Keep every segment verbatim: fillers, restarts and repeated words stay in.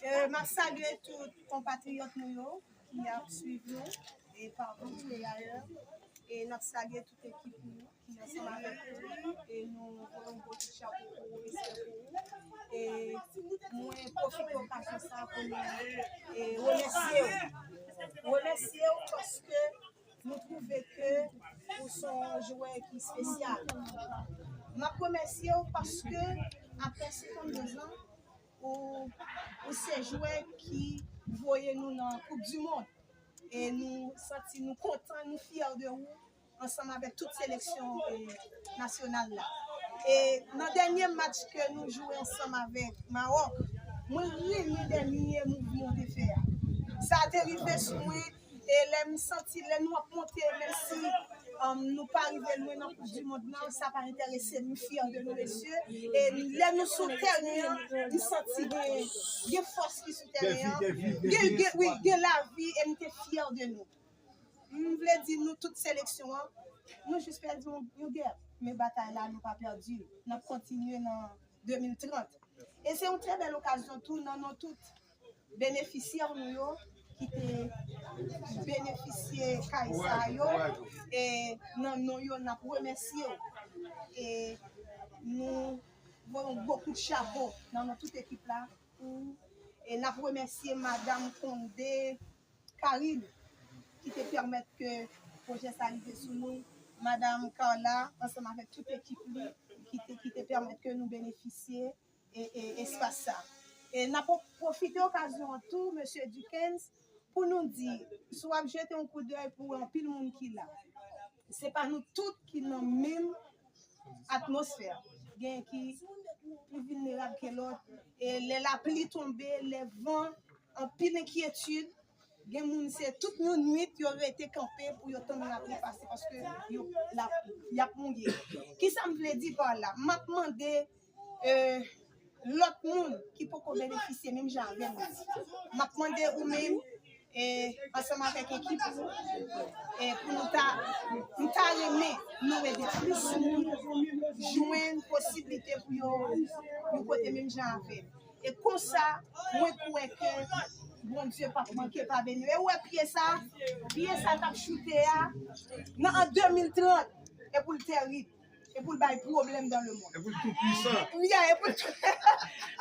Euh, m ap salye tout konpatriyòt nou yo ki ap swiv nou e patou e ayè. E n ap salye tout ekip nou ki ansanm avèk nou. E nou voye yon gwo kout chapo pou ou, respè pou ou. E mwen pwofite okazyon sa pou nou e remèsye w. Remèsye w paske nou twouve ke ou se yon jwè ki espesyal. M ap remèsye w paske apre senkannde zan, ou, ou se jwè ki voye nou nan Koup di Mond. E nou santi nou kontan, nou fyè de ou, ansanm avèk tout seleksyon e, nasyonal la. E nan dènye match ke nou jwe ansanm avèk Mawòk, mwen renmen dènye mouvman w te fè a. Sa te rive sou mwen, e lè m santi, lè nou ap monte, menm si um, nou pa rive lwen nan Koup di Mond nan, sa pa enterese m, m fyè de nou, mesye. E lè nou sou tèren, m santi gen, gen fòs ki sou tèren an. Gen, gen, wi, gen lavi, e m te fyè de nou. M vle di nou tout seleksyon an, nou jis pèdi yon, yon gè. Men batay la, nou pa pèdi l. N ap kontinye nan de mil trant. E se yon trè bèl okazyon tou nan non tout benefisyè nou yo ki te benefisye kay sa yo. E nan non yo, n ap remèsye w. E nou voye yon gwo kout chapo nan non tout ekip la. Pou, e n ap remèsye Madanm Condé Carine ki te pèmèt ke pwojè sa rive sou nou. Madanm Carla, ansanm avèk tout ekip li, ki te, ki te pèmèt ke nou benefisye e, e, espas sa. E n ap pwofite okazyon an tou, mesye Dickens, pou nou di, si w ap jete yon koudèy pou wè anpil moun ki la. Se pa nou tout ki nan menm atmosfè. Gen ki pli vilnerab ke lòt. E lè lapli tonbe, lè van, anpil enkyetid. Gen moun se tout yon nwit yo rete kanpe pou yo tann lapli pase paske yo, lapli, y ap mouye. Kisa m vle di pa la? M ap mande e, lòt moun ki poko benefisye menm jan avè m. M ap mande ou menm, e, ansanm avèk ekip ou, e, pou nou ta, m ta renmen nou ede plis moun jwenn posiblite pou yo, yo pote menm jan avè m. E konsa, mwen kwè ke Bondye p ap manke pa beni. E ou wè pye sa, pye sa t ap choute a, nan an de mil trant, e pou l tèrib. E pou l bay pwoblèm dans le monde. E pou l tou pwisan. Yeah, e pou l tou.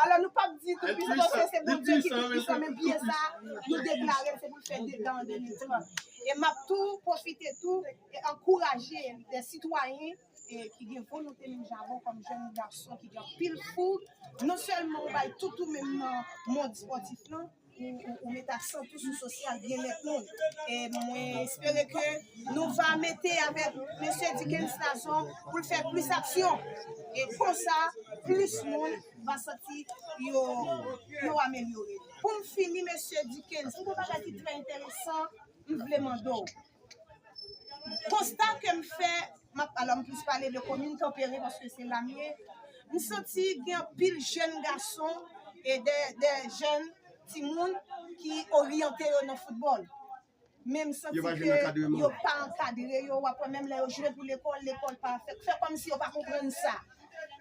Alò, nou p ap di tou pwisan paske se Bondye ki tou pwisan, men byen sa, nou deklare l se pou l fè dega an de mil trant. E m ap tou pwofite tou e ankouraje de sitwayen e ki gen volonte menm jan avè w kòm jèn gason ki gen anpil fou. Non sèlman ou bay tout ou menm nan mond espòtif lan, ou, ou, ou mete aksan tou sou sosyal, byennèt moun. E mwen espere ke nou va mete avèk mesye Dickens Nazon pou l fè plis aksyon. E konsa, plis moun va santi yo, yo amelyore. Pou m fini, mesye Dickens, pou yon bagay ki trè enteresan, m vle mande w. Konsta ke m fè, m ap, alò, m plis pale de komin Kanperen paske se la m ye. M santi gen anpil jèn gason e de, de jèn timoun ki oryante yo nan foutbòl. Men m santi ke yo pa ankadre yo, w ap wè menm lè yo jwe pou lekòl, lekòl pa fè, fè kòmsi yo pa konprann sa.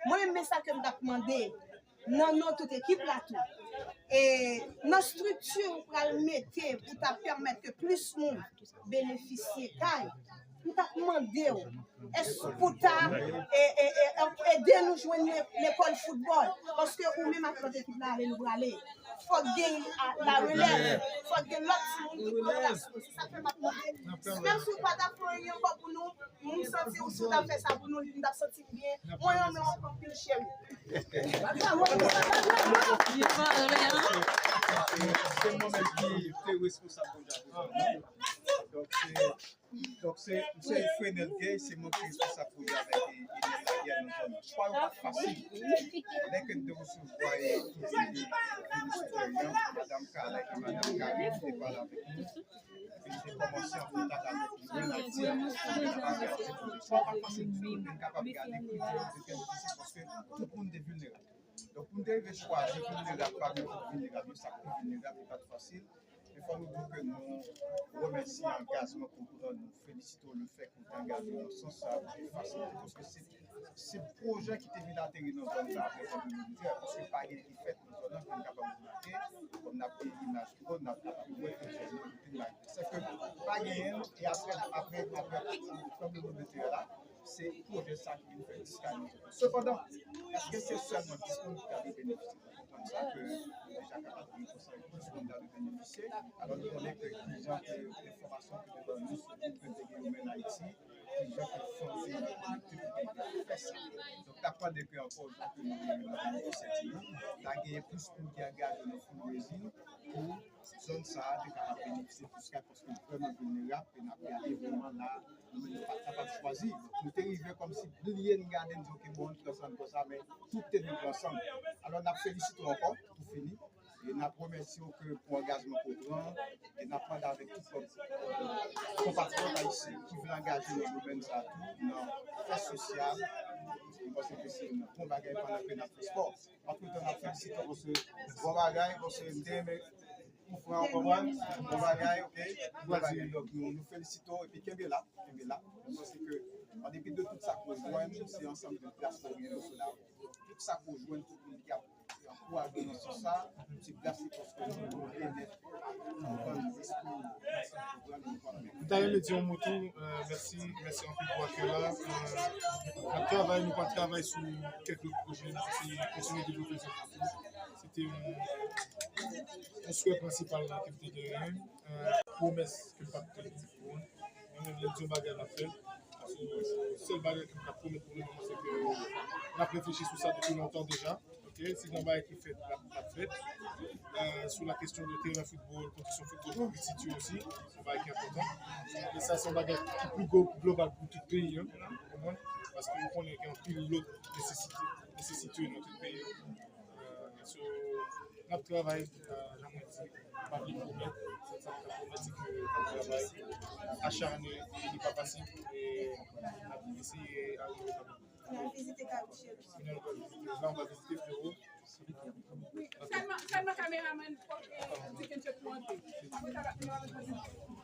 Mwen menm, men sa ke m t ap mande nan non tout ekip la tou. E nan estrikti ou pral mete pou ta pèmèt ke plis moun benefisye kay, m t ap mande w, èske pou ta e, e, e, ede nou jwenn le-, lekòl foutbòl? Paske ou menm ak lòt ekip la ale nou prale. Fòk gen a, la relèv. Fòk gen lòt timoun ki pran plas nou. Se sa k fè m ap mande. Menm si w pa ta fè anyen ankò pou nou, m santi w si w ta fè sa pou nou, m t ap santi m byen. Mwen renmen w anpil, cheri. Se mwen menm ki te responsab pwojè a. Donk, se, donk, se, se Frenel Gay, se mwen ki responsab pwojè avèk Enel Laguerre nan zòn nan. Chwa yo pa t fasil. Lè ke n te resevwa e, e, e, e, minis Florian, madanm Carla e madanm Carrie ki te pale avèk nou. Epi nou te kòmanse an kontak avèk li, mwen, n ap di, nou pa gade, chwa pa fasil ditou, men n kapab gade kote yo te fè difisil, paske tout moun te vilnerab. Donk, pou n te rive chwazi vilnerab pami tout vilnerab yo, sa k pi vilnerab, li pa t fasil. Men fò nou di ke nou remèsye angajman kontran, nou felisite w lefèt ke w te angaje w nan sans sa pou te fasilite, paske se, se pwojè ki te vin ateri nan zòn sa apre tranblemanntè, paske pa gen ki fèt nan zòn nan pou n kapab monte, kòm Bon, n ap kapab wè ke jèn yo te lage. Se ke pa genyen l, e apre, apre, apre tranblemanntè a la, se pwojè sa ki vin fè diskalifiye. Sepandan, èske se sèlman dis moun ki ta dwe benefisye? Nou konprann sa, ke deja kapab gen konsa dis moun ta dwe benefisye. Alò, nou konnen ke kijan ke enfòmasyon ki te ban nou sou gwoup ke te gen yo menm Ayiti, kijan ke fanm se yo konekte pou te fè sa. Donk, n ap mande ke ankò, jan ke nou te di nan pwosedir, ta genyen plis moun ki angaje nan fundraising pou zòn sa a te kapab benefisye plis kay, paske l vrèman vilnerab, e n ap gade vrèman la, nou menm nou pa t kapab chwazi. Donk, nou te rive kòmsi bliye n gade, n di, "Ok, bon, n pran sa, n pran sa," men tout te dwe pran ansanm. Alò, n ap felisite w ankò, pou fini, e n ap remèsye w ke pou angajman ke w pran, e n ap mande avèk tout lòt konpatriyòt ayisyen ki vle angaje nan domèn sa a tou, nan fè sosyal, m panse ke se yon bon bagay pandan ke n ap fè spò. Antretan, n ap felisite w paske bon bagay, paske m te renmen ou fran, w konprann? Bon bagay, ok? Bon bagay. Donk, nou, nou felisite w epi kenbe la, kenbe la. M panse ke, an depi de tout sa ke w jwenn, se ansanm de plas ke w gen nan sila. Tout sa ke w jwenn, tout moun ki ap ankouraje w nan sans sa, se gras li paske nou, nou byenèt, nou konn lespri, nou konn sa pwogram, nou konn. M ta renmen di yon mo tou, euh, mèsi, mèsi anpil pou akèy la. Euh, n ap travay, nou pral travay sou kèk lòt pwojè, nou ap kontinye devlope sa. Se te yon, yon swè prensipal la ke m te genyen, euh, pwomès ke m pa t teni. Mwen menm, lè m di yon bagay, m ap fè l. Paske sèl bagay ke m ka pwomèt pou le moman, se ke n ap reflechi sou sa depi lontan deja. Ok, si gen yon bagay ki fèt, l ap, l ap fèt. Euh, sou la kesyon de teren foutbòl, kondisyon foutbòl pou pitit yo osi, se yon bagay ki enpòtan. E sa, se yon bagay ki pli gwo, global pou tout peyi an, ou konprann? Paske nou konnen gen anpil lòt nesesite, nesesite nan tout peyi an. Euh, so, n ap travay, euh, jan mwen di, pa bliye pwomèt, se sa m ka pwomèt, se ke n ap travay, acharne, e li pa fasil, e n ap eseye arive kanmenm. N al vizite kay ou cheri. Kounye a nou pral vizite, la nou pral vizite Fero. Wi, sèlman, sèlman kameramann, fòk, eh, di ke n fè pou antre. Apre sa, kameramann pral vizite.